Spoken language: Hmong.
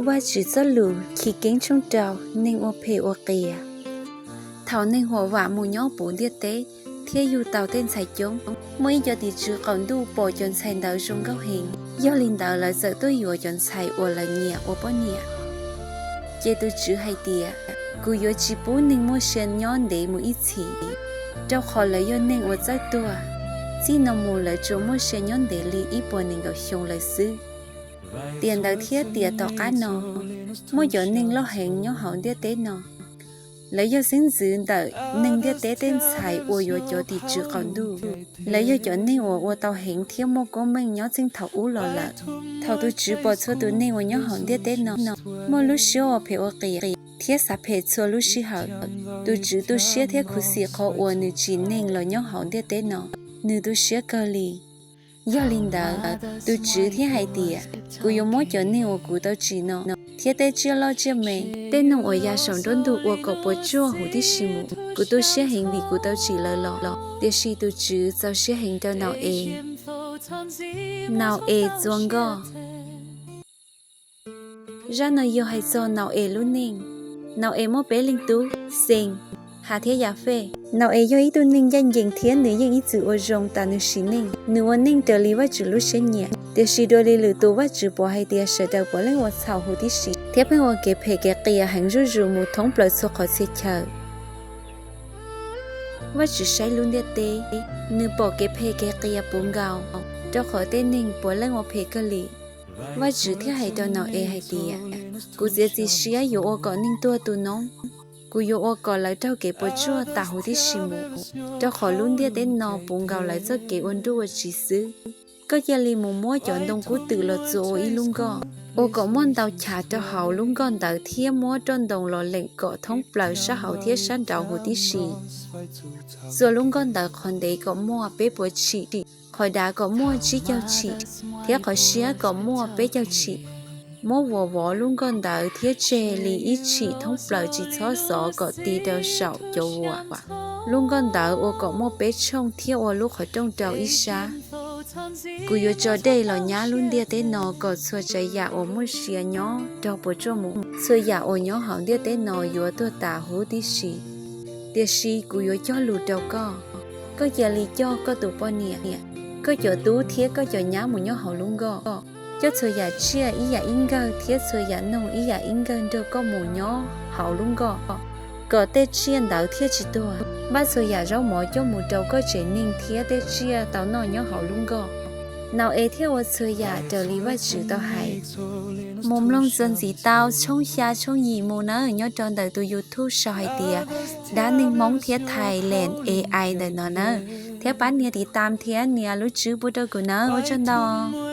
Vajtswv txoj lus Chivkeeb tshooj rau. Neeg ua phem ua qias. Thaum neeg huam vam mus nyob puv ntiaj teb thiab yug tau tej ntxhais coob, muaj ib cov tim tswv qaum ntuj pom cov ntxhais ntawd zoo nkauj heev, yog li ntawd lawv txawm tuaj yuav cov ntxhais uas lawv nyiam ua poj niam. Ces tus Tswv hais tias, Kuv yuav tsis pub neeg muaj sia nyob ntev mus ib txhis, rau qhov lawv yog neeg uas txawj tuag. Txij no mus lawv tsuas muaj sia nyob ntev li ib puas nees nkaum xyoo lawm xwb. Tiam ntawd thiab tiam tom qab no, muaj cov neeg loj heev nyob hauv ntiaj teb no. Lawv yog xeeb ntxwv ntawm neeg ntiaj teb tej ntxhais uas yuav cov tim tswv qaum ntuj. Lawv yog cov neeg uas ua tau heev thiab muaj koob meej nyob txheej thaum ub los lawm. Thaum tus Tswv pom txhua tus neeg uas nyob hauv ntiaj teb no muaj lub siab ua phem ua qias thiab xav phem txhua lub sij hawm, tus Tswv tu siab thiab khuv xim qhov uas nws tsim neeg los nyob hauv ntiaj teb no. Nws tu siab kawg li. Yog li ntawd, tus Tswv thiaj hais tias, Kuv yuav muab cov neeg uas kuv tau tsim no thiab tej tsiaj loj tsiaj me, tej noog uas ya saum nruab ntug ua kom puas tsuaj huv tib si mus. Kuv tu siab heev vim kuv tau tsim lawv los. Tiam sis tus Tswv txaus siab heev rau Nau-es. Nau-es txua nkoj. Zaj no yog hais txog Nau-es lub neej. Nau-es muaj peb leeg tub, Xees, Has thiab Yafej. Nau-es yog ib tug neeg ncaj ncees thiab nws yeej ib txwm ua zoo tas nws sim neej. Nws ua neej raws li Vajtswv lub siab nyiam. Tiam sis dua li lwm tus, Vajtswv pom hais tias sawv daws puav leej ua txhaum huv tib si thiab pheej ua kev phem kev qias heev zuj zus mus thoob plaws txhua qhov txhia chaw. Vajtswv saib lub ntiaj teb, nws pom kev phem kev qias puv nkaus, rau qhov tej neeg puav leej ua phem kawg li. Vajtswv thiaj hais rau Nau-es hais tias, Kuv txiav txim siab yuav ua kom neeg tuag tu noob. Kuv yuav ua kom lawv raug kev puas tsuaj tas huv tib si mus, rau qhov lub ntiaj teb no puv nkaus lawv txoj kev ua nruj ua tsiv xwb. Koj cia li mus muab cov ntoo kub twm los txua ua ib lub nkoj, ua kom muaj ntau chav rau hauv lub nkoj ntawd thiab muab roj ntoo los leem kom thoob plaws sab hauv thiab sab nraud huv tib si. Txua lub nkoj ntawd qhov ntev kom muaj peb puas tshim, qhov dav kom muaj tsib caug tshim, thiab qhov siab kom muaj peb caug tshim. Muab vuas vov lub nkoj ntawd thiab tseg li ib tshim thoob plaws, tsis txhob xov kom ti rau saum cov vuas. Lub nkoj ntawd ua kom muaj peb tshooj thiab ua lub qhov rooj rau ib sab. Kuv yuav tso dej los nyab lub ntiaj teb no kom txhua tsav yam uas muaj sia nyob raug puas tsuaj mus. Txhua yam uas nyob hauv ntiaj teb no yuav tuag tas huv tib si. Tiam sis kuv yuav cog lus rau koj, koj cia li coj koj tus poj niam, koj cov tub thiab koj cov nyab mus nyob hauv lub nkoj. Coj txhua yam tsiaj ib yam ib nkawg thiab txhua yam noog ib yam ib nkawg nrog koj mus nyob hauv lub nkoj, kom tej tsiaj ntawd thiaj tsis tuag. Npaj txhua yam zaub mov coj mus rau koj tsev neeg thiab tej tsiaj tau noj nyob hauv lub nkoj. Nau-es thiaj ua txhua yam raws li Vajtswv tau hais. Mus mloog txuas ntxiv tau tshooj xya tshooj yim mus nawb, nyob rau ntawm tus YouTube sau hais tias Dab Neeg Hmoob thiab Thailand A I ntawm no nawb, thiab pab nias tiv tam thiab nias lub tswb pub rau kuv nawb, ua tsaug ntau.